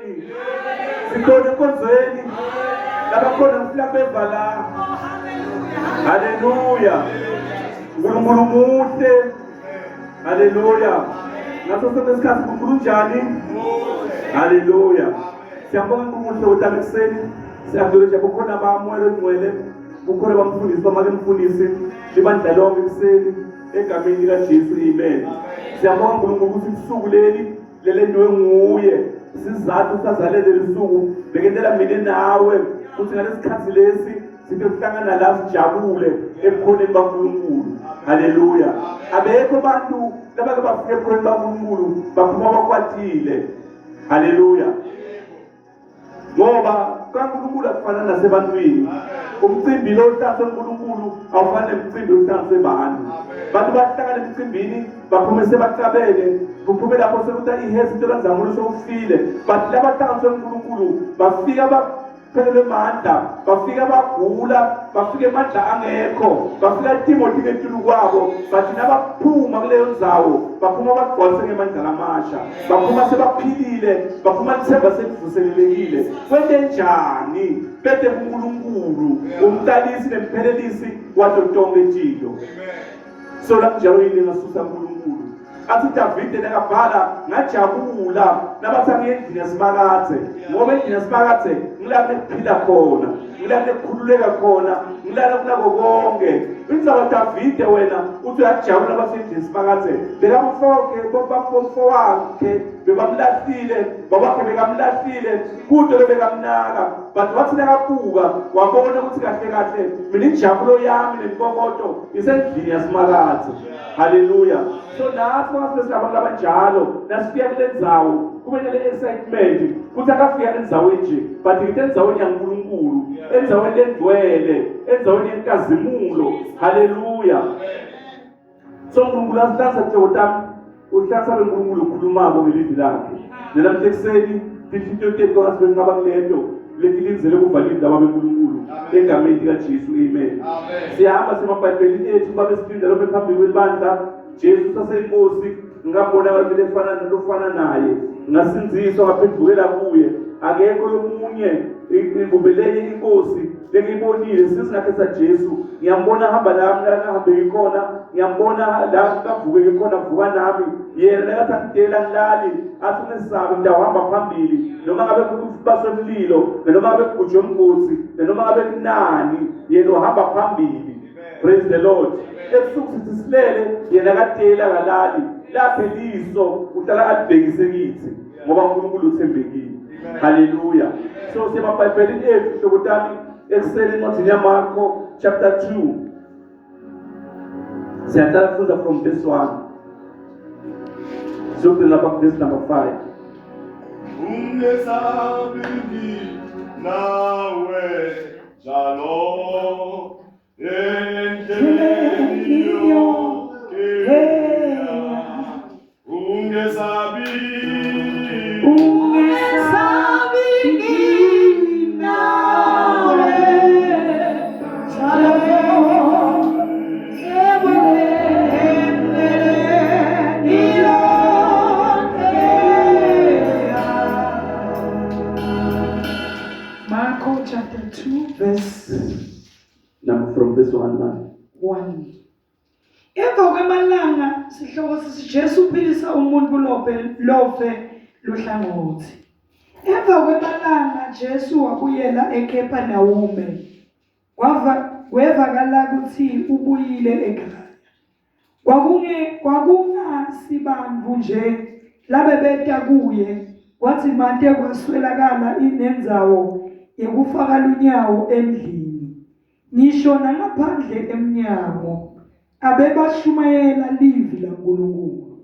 enkonzweni. Sikhona enkonzweni. Labakhona ngifuna beva la. Haleluya. uNkulunkulu muhle. Haleluya. Ngaso sonke isikhathi uNkulunkulu unjani? Haleluya. Siyabonga uNkulunkulu wethu ekuseni. Siyadlula bukhona bamoya longcwele. Bukhona bamfundisi bamake mfundisi libandla lonke ekuseni egameni likaJesu amen. Siyabonga uNkulunkulu ukuthi usuku leli lelentiwe nguye sizathu sazalele lisuku bekentela mina nawe ukuthi ngalesikhathi lesi sithe kuhlangana la sijabule ebukhoneni baNkulunkulu. Haleluya. Abekho abantu labake bafike ebukhoneni baNkulunkulu baphuma bakwatile. Haleluya. Ngoba kaNkulunkulu akufana nasebantwini. Umcimbi lo uhlanganiswe uNkulunkulu awufani nemcimbi ohlanganiswe abantu. Bantu bahlangana emcimbini baphume sebacabene kuphume lapho sekuthi ihesi into lanzamulo sewufile but labahlanganiswe uNkulunkulu bafika baphelelwe mandla bafika bagula bafika emandla angekho bafika timo tingetulu kwabo but nabaphuma kuleyo ndzawo baphuma bagcwalise ngemandla lamasha baphuma sebaphilile baphuma lithemba selivuselelekile kwente njani bete kuNkulunkulu umtalisi nemphelelisi wato tonke tilo so lakunjalo yini ngasusa uNkulunkulu athi Davide nakabhala ngajabula nabathi angiye endlini yasimakadze ngoba endlini yasimakadze ngila kuphila khona ngila kukhululeka khona ngila kunako konke indzaba Davide wena uthi uyajabula basendlini simakadze bekamfoke bobamfowakhe bebamlahlile babakhe bekamlahlile kude bebekamnaka but wathi nakabuka wabona ukuthi kahle kahle mina injabulo yami nenkokoto isendlini yasimakadze. Haleluya. So nathi mase singabantu abanjalo nasifika kule ndzawo kube nale excitement kuthi akafika endzaweni nje but ngithe endzaweni yaNkulunkulu endzaweni lengcwele endzaweni yenkazimulo. Haleluya. So uNkulunkulu asihlanza tihlobo tami uhlanza beNkulunkulu ukhulumako ngelivi lakhe nelamhla ekuseni tinhliziyo tethu kwangase benqaba kulento letilindzele kuva livi laba beNkulunkulu egameni likaJesu amen. Siyahamba semabhayibhelini ethu babe silinda lokho phambi kwebandla Jesu saseyinkosi ngabona abantu efana nalofana naye ngasindziswa ngaphendukela kuye akekho lomunye ngibubelele inkosi lengiyibonile sisingakhetha Jesu ngiyambona hamba nami la ngihambeki khona ngiyambona la kavukeke khona vuka nami yena nakathi angidela ngilali athi ungesabi ngidawuhamba phambili noma ngabe kubaswe umlilo noma ngabe kugujwe umgodi noma ngabe kunani yena uhamba phambili. Praise the Lord. Ebusuku sithi silele yena kadela kalali laphe liso uhlala alibhekise kithi ngoba uNkulunkulu uthembekile. Haleluya. So semabhayibhelini ethu hlobo tami ekuseni encwadini yaMarko chapter 2 siyaqala kufunda from verse 1 siyogcina lapha verse number 5. Ungesabini nawe njalo endleleni yonke ungesabi Ungesabi nawe njalo endleleni yonke. Marko chapter 2 verse Number from verse 1 man. 1. Emva kwemalanga sihloko sisi Jesu uphilisa umuntu lofe lofe luhlangothi. Emva kwemalanga Jesu wabuyela eKepernawume. Kwava kwevakala ukuthi ubuyile ekhaya. Kwakunge kwakungasibantfu nje labebeta kuye kwathi mante kwaswelakala inendzawo yekufaka lunyawo endlini ngisho nangaphandle emnyango abebashumayela livi laNkulunkulu.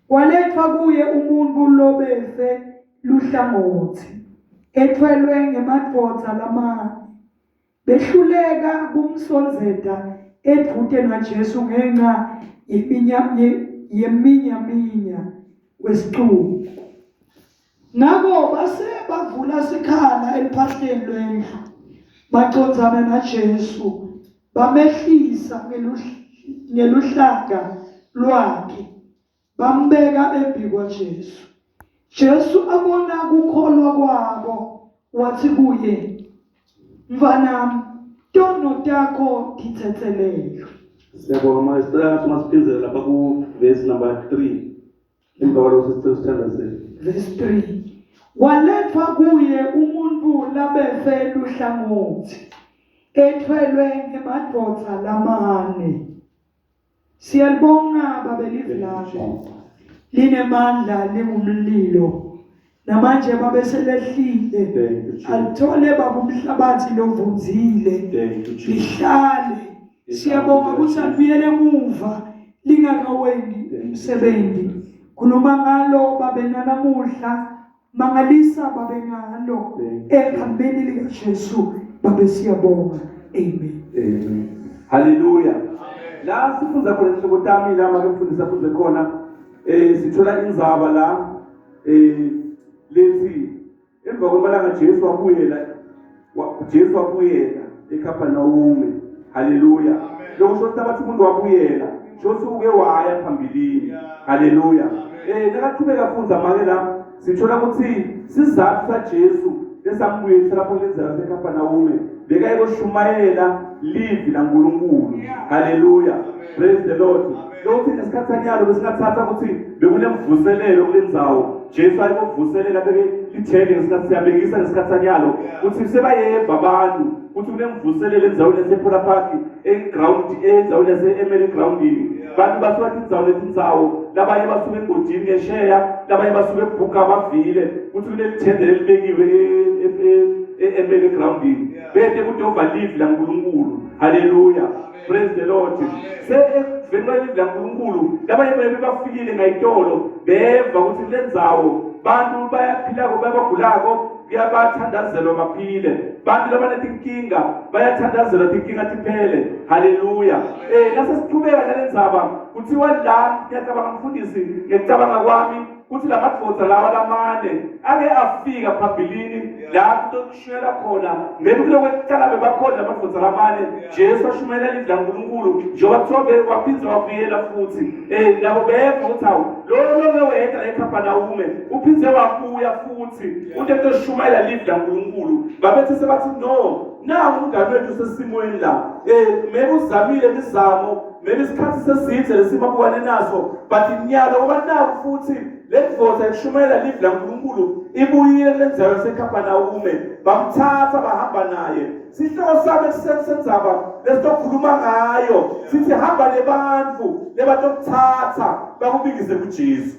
Kwaletfwa kuye umuntfu lobefe luhlangothi ethwelwe ngemadvodza lamane. Behluleka kumsondzeta edvute naJesu ngenca yeminyaminya wesicuku. Ngako base bavula sikhala eluphahleni lwendlu, bacondzana naJesu, bamehlisa ngeluhlaka lwakhe, bambeka embikwaJesu. Jesu abona kukholwa kungakholwa kwabo wathi kuye, Mfanami, tono takho tithethelelwe. Siyabonga manje sicela ngathi ungasiphindzela lapha ku verse number 3. Emva kwalokho sicela sithandazele. Verse 3. Walethwa kuye umuntu labefe luhlangothi ethwelwe ngemadvodza lamane. Siyalibonga Baba livi lakho. Linemandla lingumlilo. Namanje babe selehlile. Alithole baba umhlabathi lovunzile. Lihlale. Siyabonga ukuthi alibuyele emuva lingakawendi umsebenzi. Khuluma ngalo babe nanamuhla. Mangalisa babe ngalo egameni likaJesu babe siyabonga. Amen. Amen. Hallelujah. La sifunda khona inhloko tami la make mfundisi afunde khona sithola indzaba la lethi emva kwamalanga Jesu wabuyela Jesu wabuyela eKapernaum. Haleluya. Lokho sho ukuthi umuntu wabuyela Jesu uke waya phambilini. Haleluya. Nakaqhubeka afunza make la sithola ukuthi sizathu saJesu lesambuyisa lapho kulendzawo yaseKapernaum bekaye koshumayela livi laNkulunkulu. Haleluya. Praise the Lord. Lokhu ngesikhathi sanyalo besingathatha ukuthi bekunemvuselelo kule ndzawo Jesu ayikovuselela beke lithende ngesikhathi siyabekisa ngesikhathi sanyalo ukuthi sebayeva abantu ukuthi kunemvuselelo endzaweni yasePhola Park eground endzaweni yase-Emele groundini bantu basuka tindzawo letindzawo labanye basuka engodini ngesheya labanye basuka ebhuka bavile ukuthi kunelithende lelibekiwe e-Emele groundini bete kutova livi laNkulunkulu. Haleluya. Praise the Lord. Se ekuveni kwelivi laNkulunkulu labanye bebe bafikile ngayitolo beva ukuthi kule ndzawo bantu bayaphilako babagulako kuyabathandazelwa baphile bantu labanetinkinga bayathandazelwa tinkinga tiphele. Haleluya. Nase siqhubeka nale ndzaba kuthiwa la ngiyacabanga mfundisi ngekucabanga kwami kuthi lamadvodza lawa lamane ake afika phambilini la kutokushuyela khona maybe kulokwekuqala bebakhona lamadvodza lamane Jesu ashumayela livi laNkulunkulu njengoba kuthiwa waphindze wabuyela futhi nabo beva ukuthi hawu lo loke weda eKapernaum uphindze wabuya futhi utotoshumayela livi laNkulunkulu babethi sebathi no nawu umngane wethu sesimweni la maybe uzamile imizamo maybe isikhathi seside lesimabukane naso but nyalo ngoba naku futhi le ndvodza ekushumayela livi laNkulunkulu ibuyile kule ndzawo yaseKapernaum bamthatha bahamba naye. Sihloko sami ekuseni sendzaba lesitokhuluma ngayo sithi hamba nebantfu lebatokuthatha bakubikise kuJesu.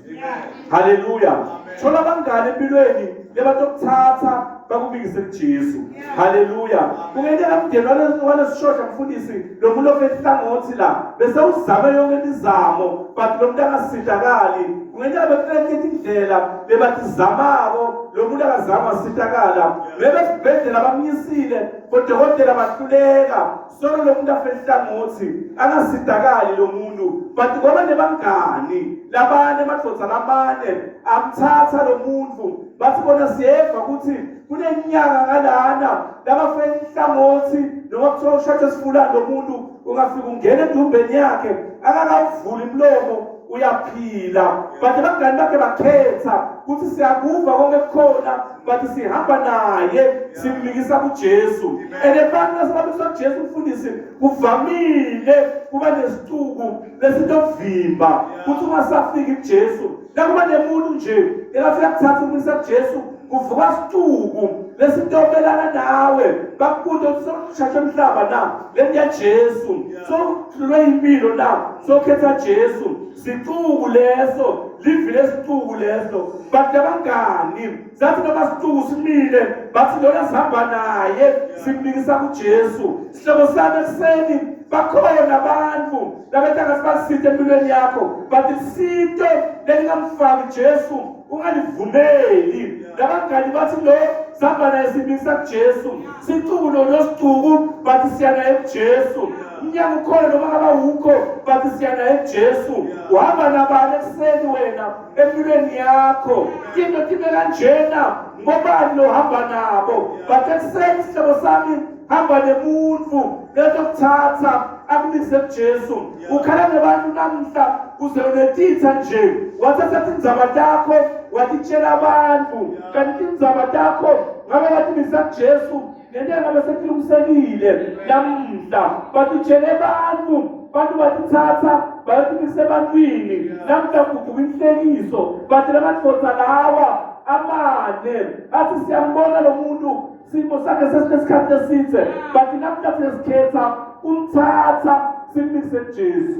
Haleluya. Thola abangani empilweni lebatokuthatha bakubikise kuJesu. Haleluya. Kungenteka umndeni walesishosha mfundisi lo muntu ofe hlangothi la bese uzame yonke imizamo but lo muntu angasizakali. Kungenteka bekunetinye indlela lebatizamako lo muntu akazange wasitakala. Bebe esibhedlela bamyisile bodokotela bahluleka solo lo muntu afe hlangothi angasidakali lo muntu but ngoba nebangani labane emadvodza lamane amthatha lo muntu bathi bona siyeva ukuthi kunenyanga ngalana labafe inhlangothi noma kuthiwa ushathe sifulani lo muntu ungafika ungena endumbeni yakhe akakavuli umlomo uyaphila but abangani bakhe bakhetha ukuthi siyakuva konke kukhona but sihamba naye simmikisa kuJesu. And abantu nasebabikisa kuJesu umfundisi kuvamile kuba nesicuku lesitovimba ukuthi ungasafiki kuJesu. Nakuba nemuntu nje elafika kuthatha umisa kuJesu kuvuka sicuku lesitobelana nawe bakubuze ukuthi sokushasha umhlaba na le yaJesu sokuhlulwe impilo na sokhetha Jesu. Sicuku leso livi lesicuku leso bantu abangani sathi noma sicuku simile bathi lona sihamba naye simnikisa kuJesu. Sihlobo sami ekuseni bakhona abantu labetanga sibasite empilweni yakho but isito lelingamfaki Jesu ungalivumeli. Labangani bathi lo sihamba naye simnikisa kuJesu sicuku lona sicuku bathi siya naye kuJesu. Umnyango ukhona noma ngaba wukho bathi siya naye kuJesu. Uhamba nabani ekuseni wena empilweni yakho into time kanjena ngobani lo hamba nabo bathi ekuseni sihlobo sami hamba nemuntu letokuthatha akumise kuJesu. Ukhala nebantu namhla uze unetitha nje wathatha tindzaba takho Watitshela abantu kanti tindzaba takho ngabe watimisa kuJesu nento ngabe setilungisekile namuhla. Batitshele abantu, bantu batithatha bayotimisa ebantwini. Namuhla kuguquka inhlekiso, bathi lamadvodza lawa amane athi siyambona lo muntu simo sakhe sesinesikhathi esithe, bathi namuhla siyasikhetha kumthatha simmise kuJesu.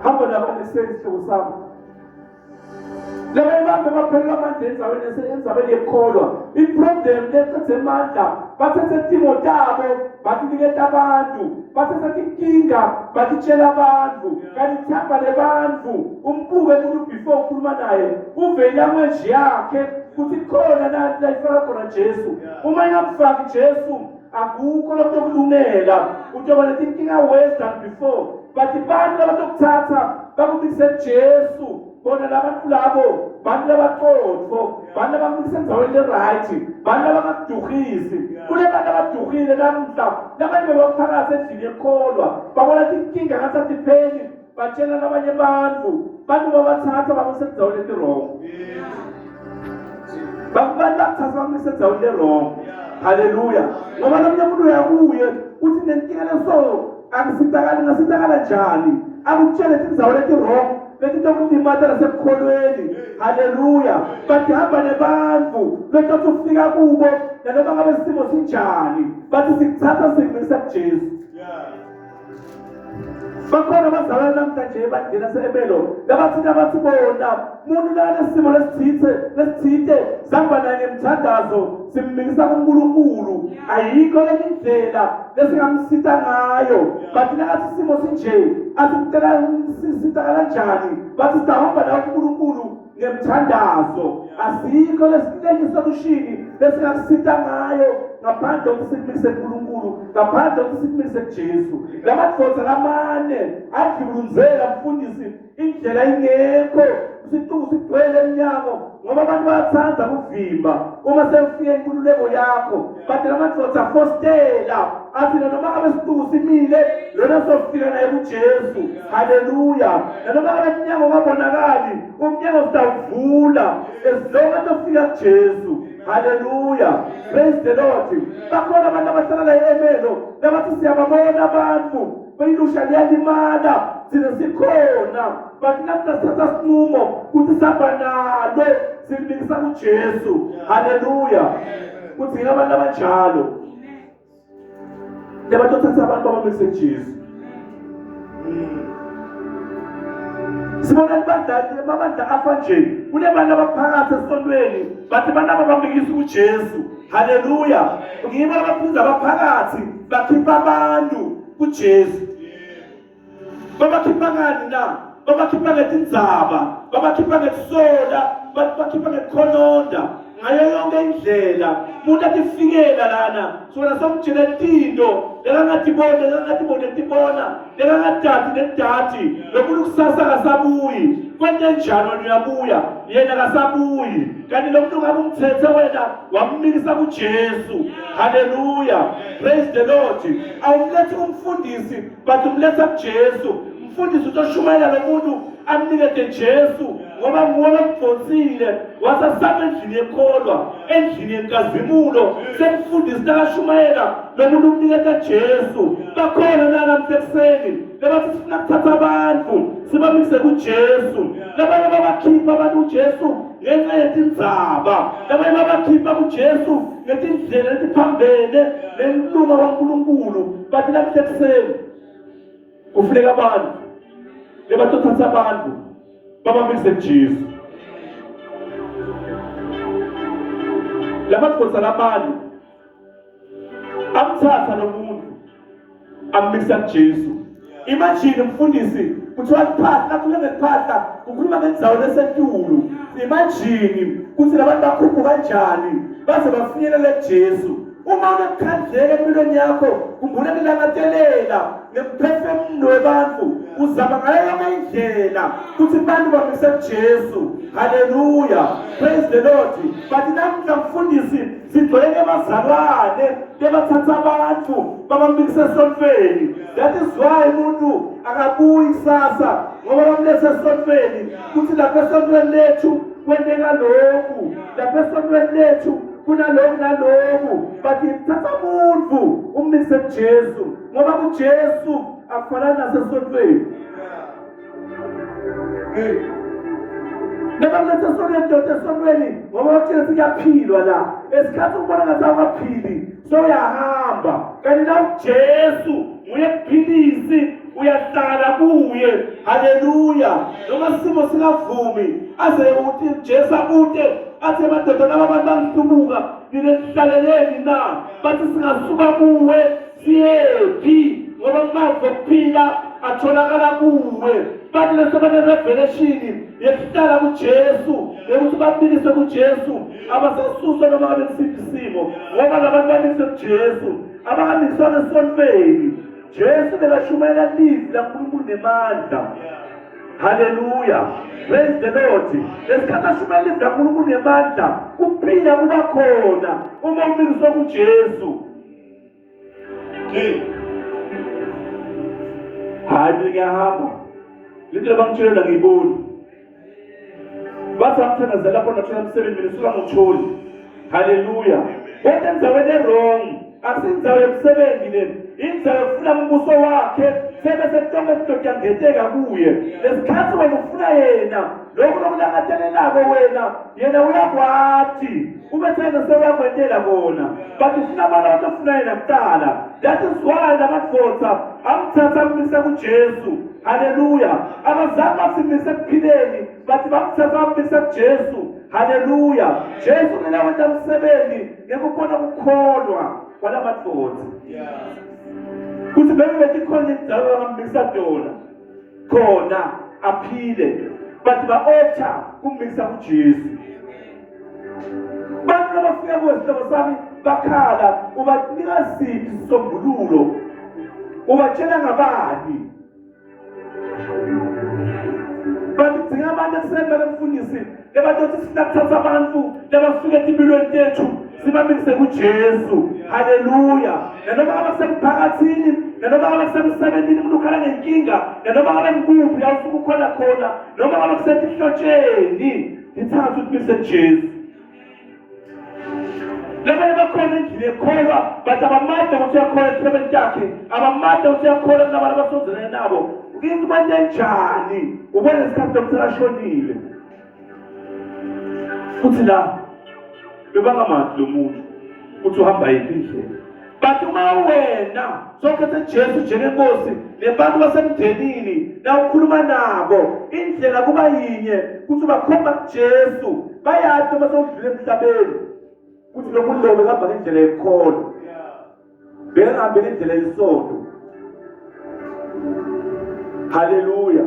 Hamba nabanye ekuseni sihlobo sami. Labanye bambe baphelelwa amandla enzaweni endzabeni yekukholwa. I-problem lethethe amandla, bathethe timo tabo, batiniketa abantu, bathethe tinkinga, batitshela abantu. Kanti ithemba lebantu, umbuke umuntu before ukhuluma naye, uve ilanguage yakhe kuthi khona la la ifaka khona Jesu. Uma ingamfaki Jesu, akukho lokho kulungela. Utoba netinkinga worse than before. But bantu labatokuthatha bakubikise Jesu, bona labantu labo bantu labaqotho, bantu labakubikise endaweni le-right, bantu labangakuduhisi. Kule bantu abaduhile namuhla, labanye bebaphakathi endlini yekholwa, babona tinkinga ngathi atipheli, batshela labanye bantu, bantu babathatha bakuse endaweni leti-wrong. Bantu bakuthatha bakuse endaweni le-wrong. Haleluya. Ngoba lomunye umuntu uyakuye uthi nenkinga leso akusitakali, ngasitakala njani? Akutshele tindzawo leti-wrong letitokulimata nasekukholweni. Haleluya. Bathi hamba nebantu letothi ufika kubo nanoma ngabe isimo sinjani, bathi sikuthatha sikumisa kuJesu. Bakhona abazalwane namhlanje ebandleni laseEmelo labathi nabathi bona umuntu nakanesimo lesithithe lesithite sihamba naye ngemthandazo simmikisa kuNkulunkulu, ayikho lenye indlela lesingamsita ngayo. Bathi nakathi isimo sinje athi kucela sisita kanjani, bathi sitahamba nawe kuNkulunkulu ngemthandazo, asikho lesinye solution lesingakusita ngayo ngaphandle kokuthi sikumise kuNkulunkulu, ngaphandle kokuthi sikumise kuJesu. Lamadvodza lamane adlulunzela mfundisi, indlela ingekho, isixuku sigcwele emnyango ngoba abantu bayathanda ukuvimba uma sekufika inkululeko yakho. Bathi lamadvodza afostela athi noma ngabe isixuku simile lona sofika naye kuJesu. Haleluya. Nanoma ngabe umnyango ungabonakali, umnyango sitawuvula as long as ufika kuJesu. Haleluya. Praise the Lord. Bakhona abantu abahlala la eMelo labathi siyababona abantu beyilusha liyalimala, thina sikhona, bathi nathi sithatha sinqumo ukuthi sihamba nalo silimikisa kuJesu. Haleluya. Kudingeka abantu abanjalo labatothatha abantu abamise kuJesu. Sibona ibandla amabandla afa nje, kunebantu abaphakathi esontweni bathi banabo bamikisa kuJesu. Haleluya. Ngibo abaphinda abaphakathi bakhipha abantu kuJesu. Babakhipha ngani na? Babakhipha ngetindzaba, babakhipha ngekusola, babakhipha ngekukhononda, ngayo yonke indlela. Umuntu atifikela lana, sona somtshele tinto lekangatiboni, lekangatiboni tibona, lekangadati nedati. Lomuntu kusasa kasabuyi. Kwente njani wena uyabuya, yena kasabuyi. Kanti lo muntu ngabe umthethe wena wammikisa kuJesu. Haleluya. Praise the Lord. Awumlethi umfundisi but umletha kuJesu. Mfundisi utoshumayela lo muntu amnikete Jesu ngoba nguwe lomdonsile wasasama endlini yekholwa, endlini yenkazimulo. Semfundisi nakashumayela lo muntu umniketa Jesu. Bakhona nalamhla ekuseni labathi sifuna kuthatha abantu sibamise kuJesu. Labanye babakhipha abantu kuJesu ngenxa yetindzaba, labanye babakhipha kuJesu ngetindlela letiphambene nelunga kwaNkulunkulu. Bathi namhla ekuseni kufuneka abantu lebatothatha abantu babamise kuJesu. Lamadvodza lamane amthatha lo muntu ammisa kuJesu. Imagine mfundisi kuthiwa liphahla, nakhuluma ngeliphahla kukhuluma ngendzawo lesetulu. Imagine kuthi labantu bakhuphuka kanjani baze bafinyelele kuJesu. Uma unokukhandleka empilweni yakho, khumbula nilangatelela ngemphefemulo webantu, uzama ngayo yonke indlela kuthi abantu bamise kuJesu. Haleluya. Praise the Lord. But namuhla mfundisi sigcwele abazalwane bebathatha abantu babamikise esontweni. That is why umuntu akabuyi kusasa. Ngoba bamletha esontweni kuthi lapha esontweni lethu kwenteka lokhu, lapha esontweni lethu kunaloku naloku. Bathi thatha umuntu ummise kuJesu, ngoba kuJesu akufanani nasesontweni. Hey. Noma kuletha esontweni ndoda esontweni ngoba bakutshela ukuthi kuyaphilwa la. Esikhathi ukubona ngathi awukaphili sewuyahamba. Kanti la uJesu nguye kuphilisi uyahlala kuye. Haleluya. Noma isimo singavumi aze ukuthi Jesu abute athi emadoda laba abantu bangihlubuka nina nihlaleleni na? Bathi singasuka kuwe siyephi ngoba amazwi okuphila atholakala kuwe. Bantu lesebane-revelation yekuhlala kuJesu, yokuthi babiliswe kuJesu, abasasuswa noma ngabe kusiphi isimo, ngoba labantu bamiswe kuJesu, abakamiswanga esontweni. Jesu bekashumayela livi laNkulunkulu nemandla. Haleluya. Praise the Lord. Lesikhathi ashumayela livi laNkulunkulu nemandla, kuphila kuba khona uma umiliswe kuJesu. Hey. Hayi mina ngiyahamba. Lento labangitshelela ngiyiboni. Bathi angithandazela lapho nathola umsebenzi mina suka ngitholi. Haleluya. Kodwa endaweni e-wrong, akusindzawo yomsebenzi le. Indzawo yokufuna umbuso wakhe sebe sekutonke izinto kuyangeteka kuye. Lesikhathi wena ufuna yena, lokhu lokulangatelelako wena, yena uyakwati. Ube thena sewuyakwentela kona. But ufuna abantu abatofuna yena kuqala. That is why lamadvodza amthatha amisa kuJesu. Haleluya. Abazange basimise ekuphileni, bathi bamthatha bamisa kuJesu. Haleluya. Jesu mina wenza umsebenzi ngekubona kukholwa kwalamadvodza. Yeah. Kuthi bebe betikhona indzaba bamisa tona. Khona aphile. Bathi ba-opta kummisa kuJesu. Bantu labafika kuwe sihlobo sami bakhala ubanika siphi isisombululo? Ubatshela ngabani? Bathi kudinga abantu ekuseni balemfundisi lebatothi sifuna kuthatha abantu labafika etimpilweni tethu sibamise kuJesu. Haleluya. Nanoma ngabe kusemphakathini, nanoma ngabe kusemsebenzini umuntu ukhala ngenkinga, nanoma ngabe ngikuphi la usuke ukhona khona, noma ngabe kusetihlotsheni, ngithatha ukuthi mise kuJesu. Labanye bakhona endlini ekholwa but abamade ukuthi uyakholwa esihlobeni takhe, abamade ukuthi uyakholwa kunabantu abasondelene nabo. Into kwente njani? Ubona isikhathi dokotela ashonile. Futhi la bebangamadi lo muntu ukuthi uhamba yiphi indlela. But uma wena sokhethe Jesu njengenkosi nebantu basemndenini na ukhuluma nabo indlela kuba yinye ukuthi ubakhomba kuJesu bayazi noma sewudlule emhlabeni ukuthi lo muntu lo bekahamba ngendlela yekholo bekangahambi ngendlela yesonto. Haleluya.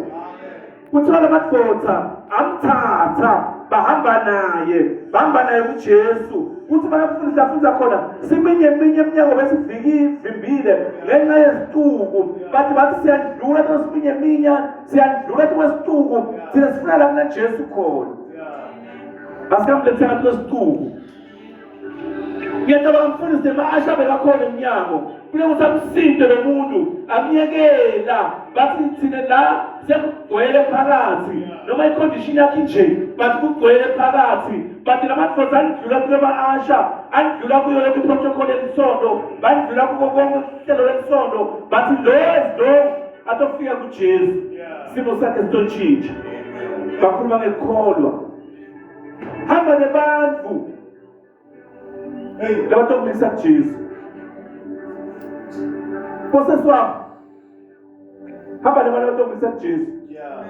Kuthiwa lamadoda amthatha bahamba naye, bahamba naye kuJesu. Kuthi bayafundisa afundisa khona siminye eminye iminyango besivimbile ngenxa yezicuku. Bathi bathi siyadlula to siminye minya, siyadlula to kwesicuku, thina sifuna la kunaJesu khona. Basikamlethela to sicuku. Ngiyacabanga mfundisi nema-asha bekakhona emnyango kunokuthi amsinte lo muntu amyekela bathi thina la sekugcwele phakathi noma icondition yakhe nje but kugcwele phakathi but la madoda andlula kulo ma-asha andlula kuyo yonke iprotocol yelisonto bandlula kuko konke uhlelo lelisonto bathi lo lo atofika kuJesu simo sakhe sitotshintsha bakhuluma ngekukholwa hamba nebantu Hey. labatokumisa kuJesu Nkosesi wami hamba nebantu abatokumisa kuJesu Yeah.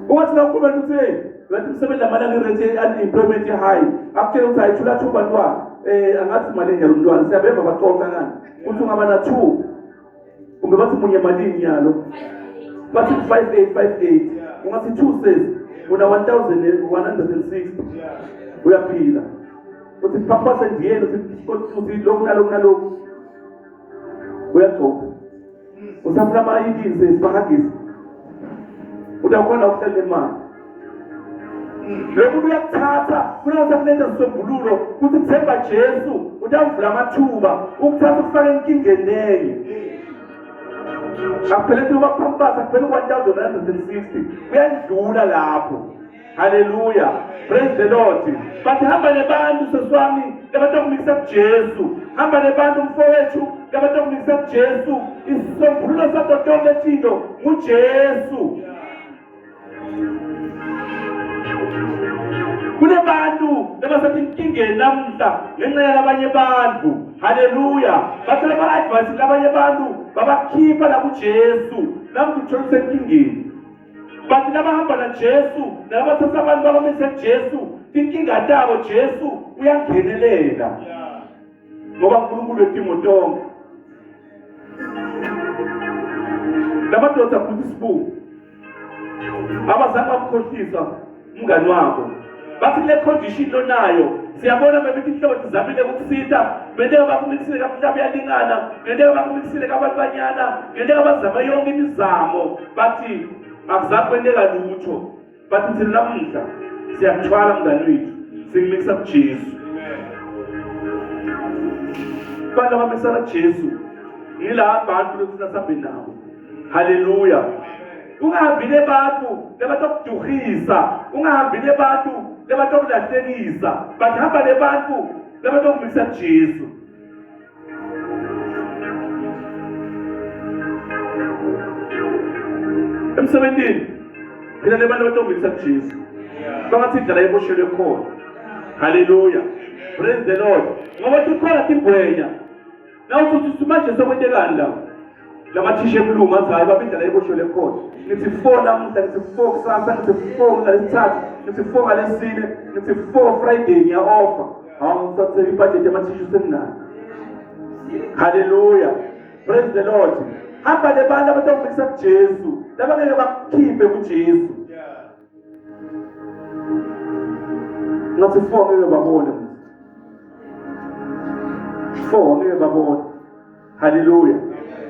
ungathi na ukhuluma uthi hey bathi umsebenzi lamali angi-rate unemployment high akutshela ukuthi hayi thula two bantwana angathi malini yalo mntwana siyabeva baxoxa ngani uthi ungaba na two kumbe bathi munye malini yalo bathi 5858 ungathi 2 says una 1160 uyaphila uthi papa sendiyeni uthi lokhu naloku naloku uyagcoka usafuna ama-idini sesibahagisa utakhona ukuhlala nemali lo muntu uyakuthatha kunokuthi akulethe sisombululo ukuthi themba Jesu utawuvula amathuba ukuthatha ukufaka enkingeni enye. Akuphele kuba phambi akuphele 1960 kuyadlula lapho. Haleluya, praise the Lord. Bathi hamba nebantu seswami labatokumikisa kuJesu, hamba nebantu mfowethu labatokumikisa kuJesu. Isisombululo sato tonke tintfo nguJesu. Kunebantu labasetinkingeni namuhla ngenxa yalabanye bantu. Haleluya, bathola ama-advice labanye bantu babakhipha la kuJesu, namuhla uthola usenkingeni. Bathi labahamba naJesu nalabathatha abantu babamise kuJesu, tinkinga tabo Jesu uyangenelela, ngoba uNkulunkulu wetimo tonke. Lamadoda futhi isibungu abazange bakukhohlisa umngani wabo, bathi kule condition lonayo siyabona bebethi inhlobo tizamile ukukusita, benteka bakumikisile kamhlaba uyalingana, benteka bakumikisile kabantu banyana, benteka bazama yonke imizamo, bathi akuzange kwenteka lutho. Bathi thina namuhla siyakuthwala mngani wethu, sikumikisa kuJesu. Bantu abamisana kuJesu ngila bantu lokuthi sihambe nabo. Haleluya. Ungahambi nebantu labatokuduhisa, ungahambi nebantu labatokulahlekisa, but hamba nebantu labatokumikisa kuJesu. Emsebentini phela lebantu abatokumikisa kuJesu, bangathi indlela eboshelwe khona. Haleluya, praise the Lord. Ngoba tikhona tingwenya nawuthi manje sekwentekani la lamathisha emlungu athi hayi baba indlela eboshelwe khona. Ngithi 4 namuhla, ngithi 4 kusasa, ngithi 4 ngalesithathu, ngithi 4 ngalesine, ngithi 4 Friday ngiya-offer. Hawu, ngisathe ibhajethi yamathisha senginayo. Haleluya, praise the Lord. Hamba nebantu abatokubikisa kuJesu, labangeke bakukhiphe kuJesu. Ngathi 4 ngeke babone, 4 ngeke babone. Haleluya,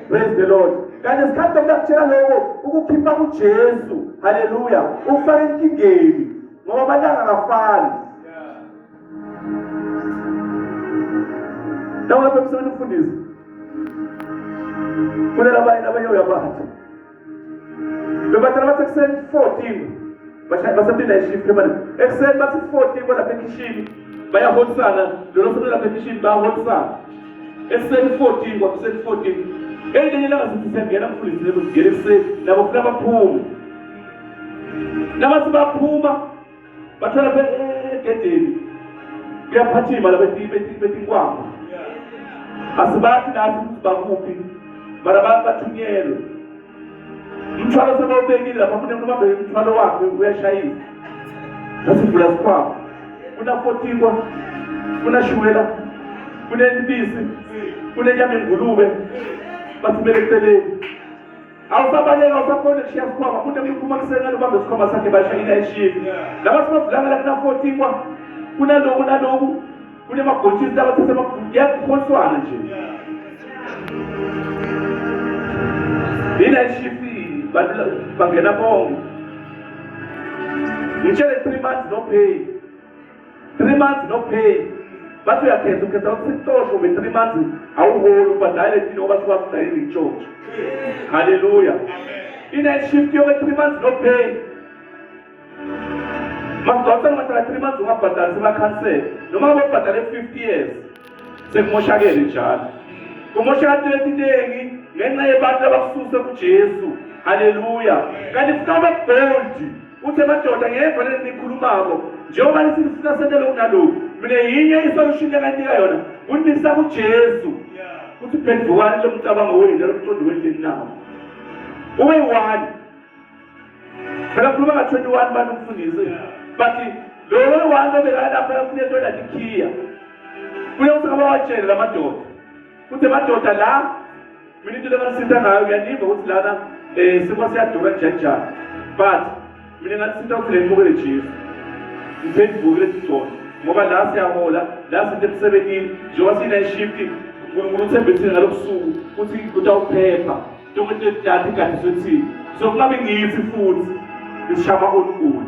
praise the Lord. Kanti isikhathi lokutshela lokho ukukhipha kuJesu, haleluya, ukufaka enkingeni ngoba amalanga akafani. Nawu lapha emsebenzini umfundisi kunalabanye nabanye uyabathi bebahlala bathi ekuseni 14 basathi night shift manje ekuseni bathi 14 kwalapha ekhishini bayaholisana, lolo sonto lapha ekhishini bayaholisana ekuseni 14 kwakuseni 14. Elinye ilanga sithi siyangena mfundisi, lebo singena ekuseni nabo funa baphume, nabathi baphuma bathola egedeni kuyaphathima la betinkwamba. Asibathi nathi ukuthi bakuphi, mara bathunyelwe umthwalo sebawubekile lapha, umuntu ubambe umthwalo wakhe uyashayisa. Sasivula sikhwama, kuna-fotikwa, kunashuwela, kunelibisi, kunenyama engulube, bathumele eceleni. Awusabaleka, awusakhona kushiya sikhwama, umuntu ephuma kusengane ubambe isikhwama sakhe, bashayina eshifu laba sibavulanga la, kuna-fotikwa, kunaloku naloku, kunemabhotshisi labathatha kuyakuholiswana nje. Yina ishift bantu bangena bonke. Ngitshele, 3 months no pay, 3 months no pay. Bathi uyakhetha, ukhetha ukuthi sikuxoshe ube 3 months awuholi, ubhadale thina ngoba siwasidayile itshontsho. Haleluya. I-night shift yoke 3 months no pay. Masigcwalisa ngahlala 3 months ungabhadali, sebakhansele noma ngabe ubhadale 50 years, sekumoshakele njalo, kumoshaka letiningi ngenxa yebantu abakususe kuJesu. Haleluya. Kanti funa ube bold, uthi emadoda ngeva leni nikhulumako njengoba nithi nifuna sente lokhu naloku, mina yinye isolution enganika yona, kunisa kuJesu, kuthi phendukani lo mcabango wenu nalo mqondo wenu nawo ube one. Phela khuluma nga-21 bantu umfundisi, bathi lo one obekalapha kunento enathi kuyokuthi abawatshele la madoda, kuthi madoda la mina into lenganisitha ngayo, ngiyaniva ukuthi lana simo siyadura njani njani, but mina nganisitha ukuthi lemukele Jesu, ngiphenduke lesigcono, ngoba la siyahola la sinto emsebenzini njengoba sine-shift, uNkulunkulu uthembisile ngalobusuku ukuthi kutawuphepha tonke into etatu igadiswe thina, so kungabe ngithi futhi isishama olukhulu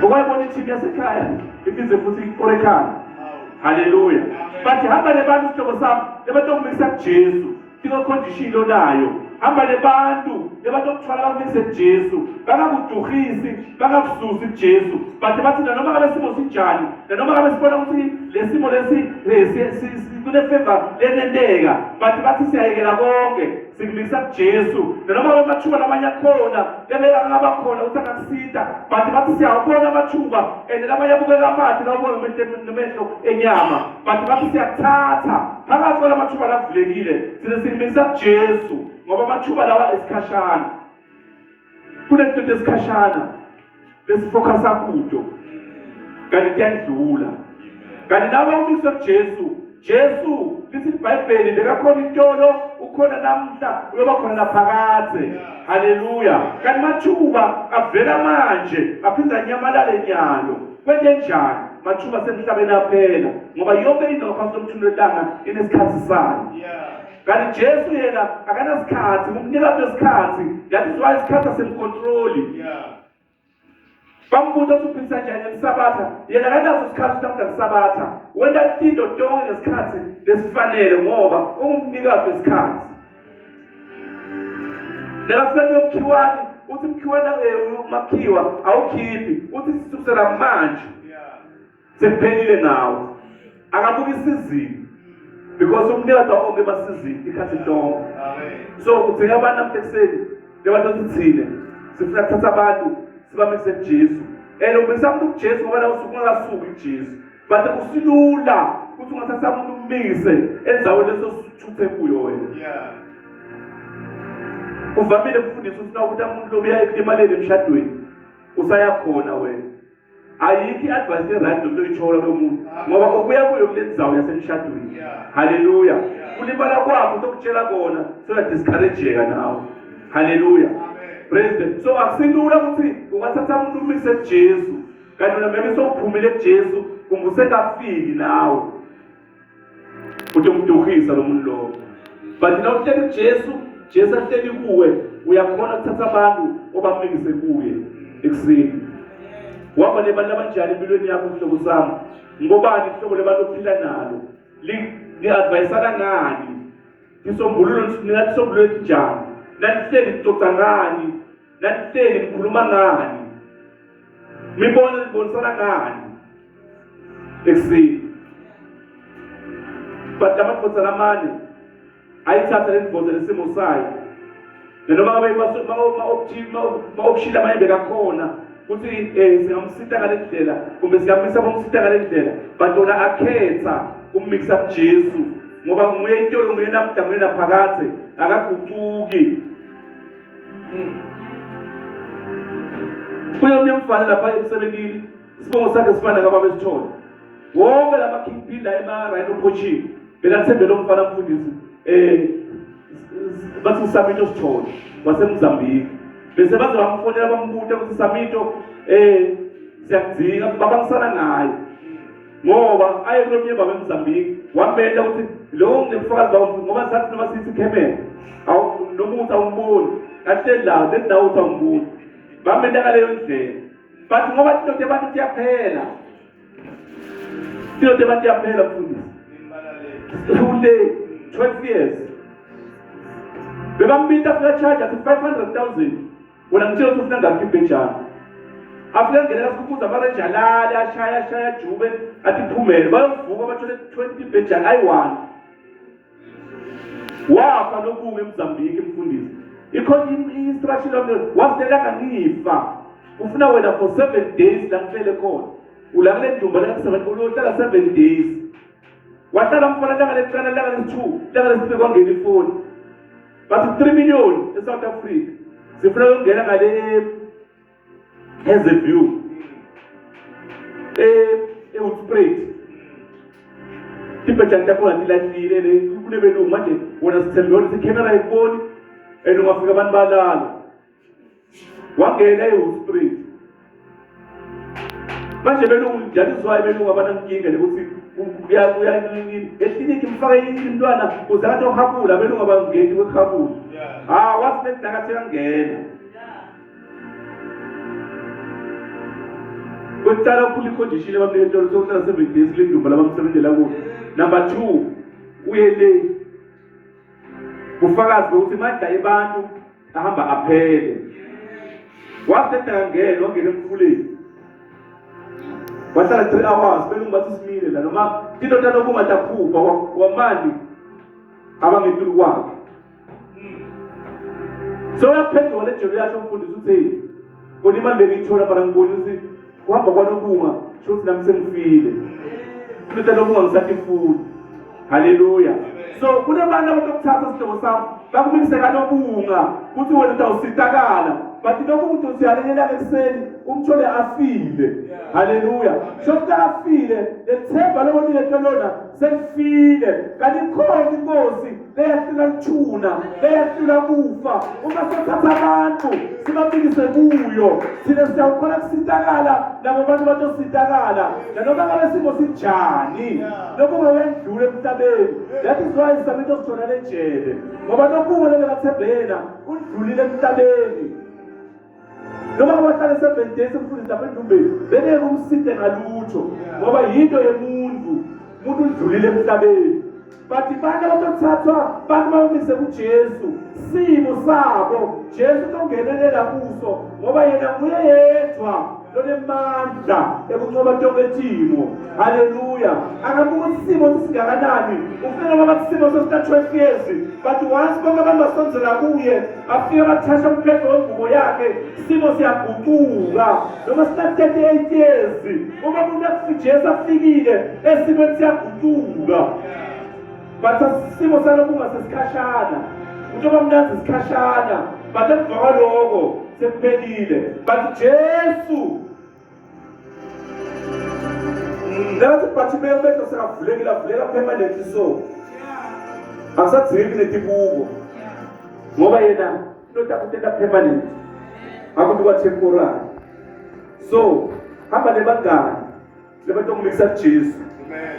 ukwayibona i-team yasekhaya ibize futhi ikore ekhaya. Haleluya. Bathi hamba nebantu sihlobo sami. lebatokumisa kuJesu. Tiko condition lonayo. Hamba nebantu lebatokuthwala bakumise kuJesu. Bangakuduhisi, bangakususi kuJesu. But bathi nanoma ngabe simo sinjani, nanoma ngabe sibona ukuthi lesimo lesi kune favor lenenteka, but bathi siyayekela konke. Sikumisa kuJesu. Nanoma ngabe amathuba lamanye akhona, lebekangaba khona ukuthi angakusita, but bathi siyawubona amathuba and lamanye abukeka amahle lawubona ngemehlo enyama, but bathi siyakuthatha phakathi kwala mathuba lavulekile, sine sikumisa kuJesu ngoba amathuba lawa esikhashana. Kunento esikhashana lesifocusa kudo kanti kuyadlula. Kanti nawe umiswe kuJesu, Jesu lithi iBhayibheli bekakhona itolo, ukhona namhla, uyoba khona naphakadze. Haleluya. Kanti mathuba avela manje aphinde anyamalale nyalo. Kwente njani? Mathuba semhlabeni aphela ngoba yonke into ngaphansi komthunzi welanga inesikhathi sayo. Kanti Jesu yena akanasikhathi, umnika isikhathi. That is why isikhathi asimcontroli. Bambuza ukuthi uphilisa njani ngeSabatha, yena akanaso isikhathi sokuthi ngeSabatha. Wenta tinto tonke ngesikhathi lesifanele ngoba ungumnikazi wesikhathi. Nekafika kuyomkhiwane, uthi mkhiwane umakhiwa awukhiphi, uthi sisukisela manje. Sekuphelile ngawo. Akabuki isizini. Because umnikazi wawo onke emasizini ikhathi lonke. So kudzinga abantu namhla ekuseni lebantu sithile sifuna kuthatha abantu sibamise kuJesu. And umisa umuntu kuJesu ngoba la usuke ungakasuki kuJesu. But kusilula ukuthi ungathatha umuntu ummise endaweni leso sithuthe kuyo wena. Uvamile ukufundisa ukuthi nawukuthi umuntu lobuya ekulimaleni emshadweni usaya khona wena. Ayikho i-advice e-right lento oyithola kulo muntu ngoba ubuya kuyo kule ndzawo yasemshadweni. Haleluya. Kulimala kwakho utokutshela kona soya-discourageka nawe. Haleluya. Praise. So akusilula ukuthi ungathatha umuntu umise kuJesu kanti wena maybe sowuphumile kuJesu kumbe usekafiki nawe. Utomduhisa lo muntu lowo. But na uhleli kuJesu, Jesu ahleli kuwe, uyakhona ukuthatha abantu obamikise kuye ekuseni. Wahamba nebantu abanjani empilweni yakho sihlobo sami? Ngobani ihlobo lebantu ophila nalo? Ni-advayisana ngani? Isombululo ningathi isombululo esinjani? Nanihleli nixoxa ngani? Nanihleli nikhuluma ngani? Mibono nibonisana ngani? Ekuseni. But amadvodza lamane ayithatha le ndvodza lesimo sayo. Noma ngabe ma-option amanye bekakhona ukuthi singamsita ngale ndlela kumbe singamisa bomsita ngale ndlela, but wona akhetha ukumikisa kuJesu ngoba nguye intolo, nguye namhla, nguye naphakadze, akagucuki. Kuyomunye umfana lapha emsebenzini, isibongo sakhe sifana kababa esithole. Wonke lama kingpin la ema Rhino Poaching bekathembele umfana mfundisi bathi uSamito Sithole waseMozambique. Bese baze bamfonela bambuta ukuthi Samito siyakudzinga, babangisana ngaye ngoba aye kulomnye baba eMozambique wamenta ukuthi lo nginebufakazi bawo ngoba sathi noma sithi khemera awu noma uthi awumboni kahle la lendawo uthi awumboni, bamenta ngaleyo ndlela. But ngoba indoda yabantu iyaphela, indoda yabantu iyaphela mfundisi, ule 12 years bebambita afika charge athi 500,000 wena ngitshela ukuthi ufuna ngakhi ibhejana. Afika ngena kasikhukhuza amarenji alale ashaya ashaya jube athi phumele bayovuka bathole 20 bhejana ayi-1. Wafa lokuke eMozambique mfundisi. Ikhona i-instruction lami wasilelanga ngifa. Ufuna wena for 7 days la ngifele khona. Ula kule ndumba la 7 uyohlala 7 days. Wahlala mfana langa lekuqala, langa lesi-2, langa lesi-3 kwangena ifoni. Bathi 3 million eSouth Africa. Sifuna ukungena ngale Hazyview. eWoodspruit. Ibhejane takhona tilahlile le kunebelungu manje wona sithembe ukuthi ikhemera ayikuboni and ungafika abantu balala. Wangena eWoodspruit. Manje belungu that is why belungu abanankinga lokuthi kuya ekliniki mfake umntwana uze athi ohabula belungu abangeni kwekhabula. Ah wathi nakathi angena. Kuqala uphula icondition ebamnika intolo sokuhlala 7 days kule ndumba labamsebenzela kuyo. Number 2 uye le Bufakazi bokuthi mandla ebantu ahamba aphele. Wathi angena wangena emfuleni. Wahlala 3 hours belungu bathi simile la noma into talokunga taphupha wamani abangetulu kwakhe. So uyaphenduka le jelo yasho umfundisi uthi kona imali bengiyithola mara ngibona ukuthi kuhamba kwanobunga sho ukuthi nami sengifile. Into talokunga ngisatifuni. Haleluya. So kunabantu abatokuthatha sihlobo sami bakuminise kanobunga kuthi wena utawusitakala but lokhu ukuthi usiyalelela ekuseni umthole afile. Haleluya. So afile lethemba lokuthi lona selifile kanti ikhona inkosi leyahlula lithuna leyahlula kufa uma sothatha abantu sibabikise kuyo thina siyawukhona kusitakala nabo bantu batositakala nanoma ngabe simo sinjani lokunga uyandlula emhlabeni. That is why sabito sithola lejele ngoba lokunga lebekathembena undlulile emhlabeni. Noma wahlale 7 days umfundisi lapha endumbeni bengeke umside ngalutho ngoba yinto yemuntu umuntu udlulile emhlabeni. But bantu abatothathwa bantu bayomise kuJesu simo sabo Jesu utongenelela kuso ngoba yena nguye yedwa lonemandla ekunqoba tonke timo. Haleluya. Akabuka ukuthi isimo singakanani ufike ngoba isimo sesika 12 years but once bonke abantu basondzela kuye bafike bathasha umphetho wengubo yakhe isimo siyaguquka. Noma sina 38 years uma umuntu akufi Jesu afikile esimweni siyaguquka. But isimo salokhu sesikhashana njengoba mnandi isikhashana but emva kwaloko sekuphelile. But Jesu nathi Bartimeyu amehlo sekavulekile avuleka permanently so akusadzingi netibuko ngoba yena into takutenda permanent akuti kwa temporary. So hamba nebangani lebatongumikisa kuJesu.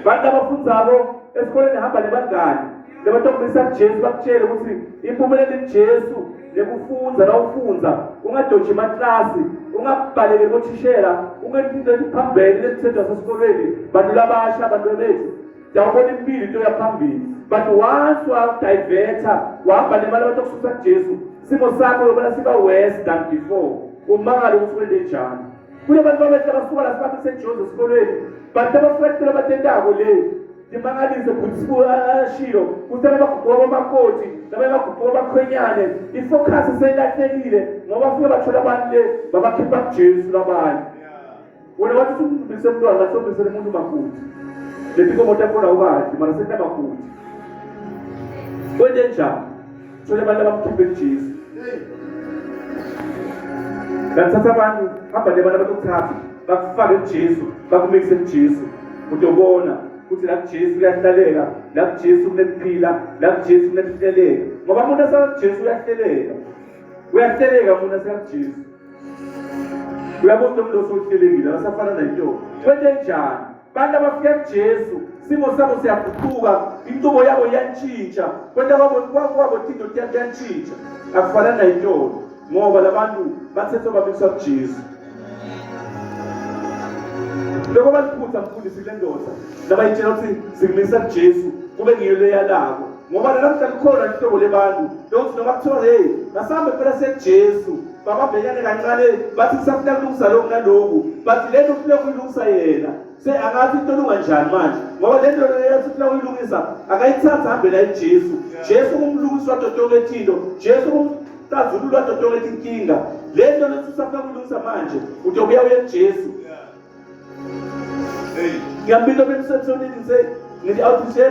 Bantu abafundzako esikoleni hamba nebangani lebatongumikisa kuJesu bakutshele ukuthi impumelelo kuJesu lekufundza nawufundza ungadoji emaklasi ungabalekeli kothishela ungenzi into eziphambene lesithethwa sesikolweni. Bantu labasha abantu bethu siyawubona impilo into yaphambili but once wadivert wahamba nemali abatokususa kuJesu simo sakho yobona siba worse than before. Umangale ukuthi wente njani. Kunabantu babehla basuka la sibathi seJozi esikolweni bantu abafuna abatentako le timangalise futhi ashilo kuthi abaguquka kwamakoti labanye baguquka bakhwenyane ifocus seyilahlekile ngoba fike bathola abantu le babakhipha kuJesu labanye. Wena wathi usumbilise umntwana ngasombisele umuntu makoti leti nkomo takhona ukadli mara sekunamakoti kwente njani? Thole abantu abamkhiphe kuJesu. Ngathatha abantu hamba nebantu abatokuthatha bakufake kuJesu bakumikise kuJesu utobona ukuthi la kuJesu kuyahlaleka la kuJesu kunekuphila la kuJesu kunekuhleleka ngoba umuntu asakakuJesu uyahleleka uyahleleka umuntu asakakuJesu. Uyabona ukuthi umuntu osohlelekile akasafana nayintombi kwente njani? Bantu abafika kuJesu simo sabo siyaguquka intubo yabo iyantshintsha kwenta kwabo kwabo tinto tiyantshintsha akufana nayintombi ngoba labantu bathethwa babiswa kuJesu. Lokho baliphutha mfundisi kule ndoda nabayitshela ukuthi sikumisa kuJesu kube ngiyo leyalako ngoba namhla likhona ihlobo lebantu lokuthi noma kuthiwa hey masambe phela sekuJesu babambekane kancane bathi kusafuna kulungisa lokhu naloku bathi le nto ufuna kuyilungisa yena se angathi into lunga njani manje ngoba le nto leyo ufuna kuyilungisa akayithatha ahambe la Jesu. Jesu kumlungisi wato tonke tinto Jesu kumtazulula wato tonke tinkinga le nto lethi usafuna kuyilungisa manje utobuya uye kuJesu. Ngiyambita emsebenzini ngise ngithi awuthi nje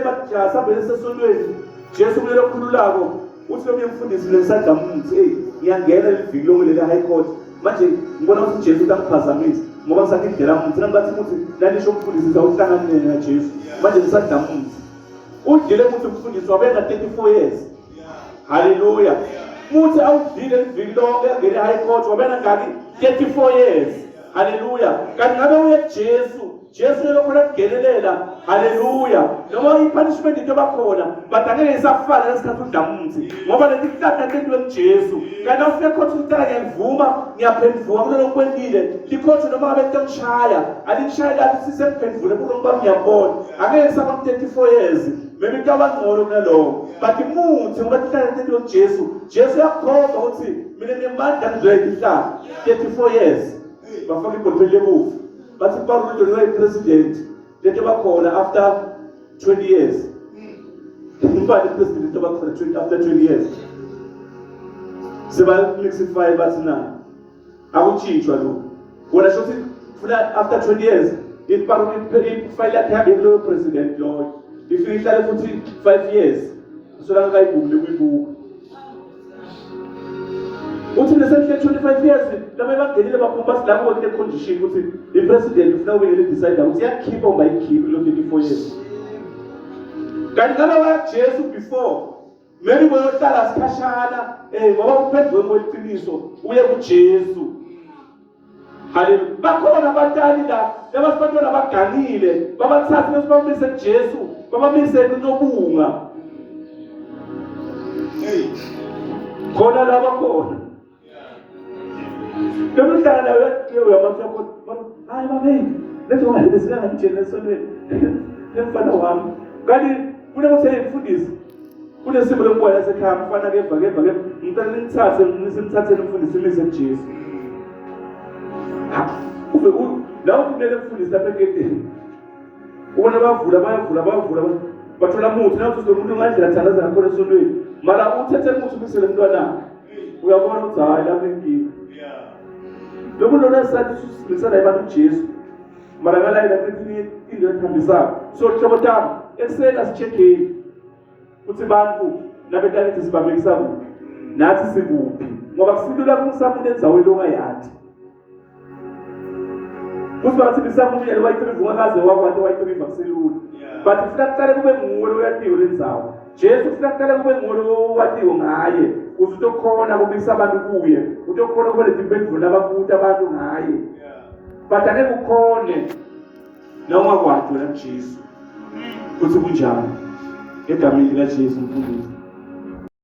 sambele sesontweni Jesu kumele okhululako uthi lo mfundisi lesadla umuthi hey ngiyangena liviki lonke leli high court. Manje ngibona ukuthi Jesu utangiphazamisa ngoba ngisathi indlela umuthi nami bathi ukuthi nanisho umfundisi sawuhlangane na Jesu. Manje ngisadla umuthi udlile umuthi umfundisi wabena 34 years. Haleluya. Muthi awudlile liviki lonke angene high court wabena ngaki 34 years. Haleluya. Kanti ngabe uye kuJesu Jesu lokhona kungenelela. Haleluya. Noma i-punishment into bakhona but angeke isafana lesikhathi udla umuthi ngoba leti tihlahla tentiwe kuJesu. Kanti awufike court ucela ngiyavuma ngiyaphenduka kuloko kwentile licourt noma ngabe litokushaya alikushaya lapho sisemphendvule kuloko bami ngiyabona. Angeke kusaba 34 years maybe kuyaba ngcono kunaloko. But muthi ngoba tihlala tento Jesu. Jesu uyakhomba ukuthi mina nginemandla ngidlula tihlala 34 years. Bafaka ibhotolo lebovu. Bathi Paulo lo president lento bakhona after 20 years. Ubani president lento bakhona 20 after 20 years. Seba mixify bathi na akutshintshwa lokho. Wona sho ukuthi funa after 20 years ifayile yakhe ihambe kuloyo president loyo. Ifike ihlale futhi 5 years. Solanga kayibhukile kuyibuka. Uthi lesenhle 25 years laba bangenile baphuma bathi lapho kune condition ukuthi i-president ufuna ube yele decide ukuthi iyakhipha uma ikhiphi lo 34 years. Kanti ngabe waya Jesu before maybe boyohlala sikhashana ngoba uphendvuke ngokweqiniso uye kuJesu. Haleluya. Bakhona abatali la labasibantwana abaganile babathathe bese bamise kuJesu babamise kunobunga. Hey. Khona laba khona. Lomhlala nawe uyamathi yakho hayi babe lezo ngale singangitshela esonweni lemfana wami kanti kunokuthi mfundisi kunesimo lokubuya lasekhaya mfana keva keva keva ngicela nithathe nisimthathele umfundisi imise kuJesu. Ha uve la kumele mfundisi lapha egedeni ubona bavula bayavula bayavula bathola muthi nathi uzomuntu ngandlela thandaza ngakhona esonweni mara uthethe muthi umisele umntwana uyabona ukuthi hayi lapha inkinga. Lo muntu lona sathi usimisela abantu uJesu mara ngala yena kuthi into ethambisayo. So hlobo tami ekuseni asicheckeni ukuthi bantu labetanithi sibabekisa kuphi nathi sikuphi ngoba kusilula kumsamuntu endzaweni longayathi kuthi bathi bisamunye lo white river ungakaze wakwathi white river kuselula but ufuna kuqale kube nguwe loyatiwe lendzawo. Jesu ufuna kuqale kube nguwe lowatiwe ngaye ukuze utokhona kubikisa abantu kuye utokhona kube letimpendulo lababuta abantu ngaye but angeke ukhone noma ungakwati wena Jesu kuthi kunjani egameni likaJesu mfundisi.